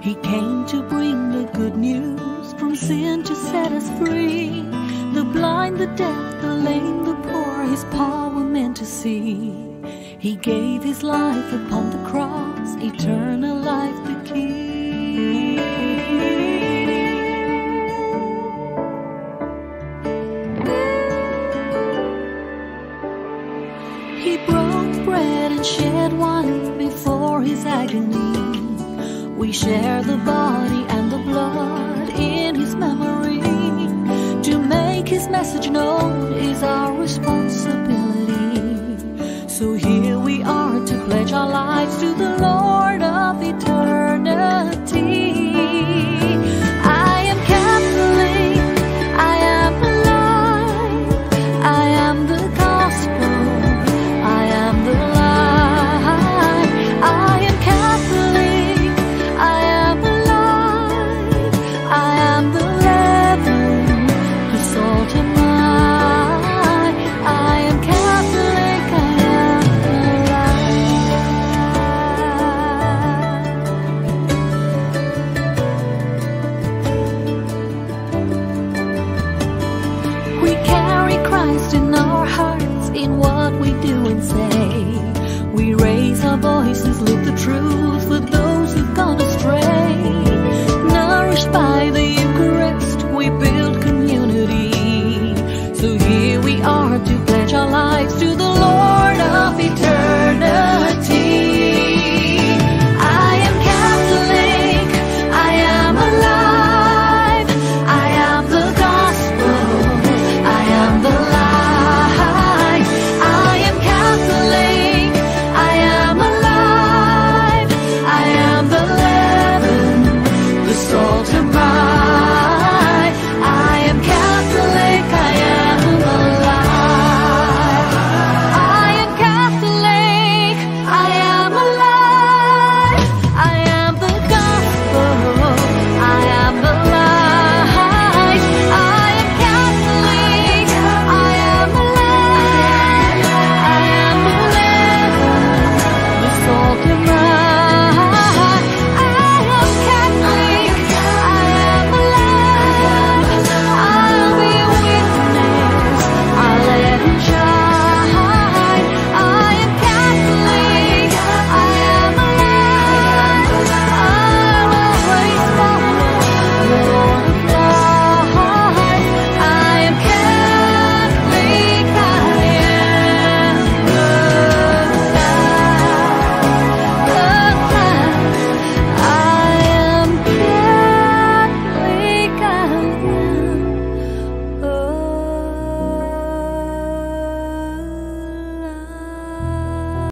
He came to bring the good news, from sin to set us free. The blind, the deaf, the lame, the poor, his power men to see. He gave his life upon the cross, eternal life the key. He broke bread and shed wine before his agony. We share the body and the blood in his memory. To make his message known is our responsibility. So here we are to pledge our lives to the Lord of eternity. I am Catholic, I am alive, I am the gospel, I am the light. I am Catholic, I am alive, I am the leaven, the salt am I. I am Catholic, I am alive. We carry Christ in our hearts, in what we do and say. We raise our voices, live the truth for those who've gone astray. Nourished by the Eucharist, we build community. So here we are to pledge our lives to the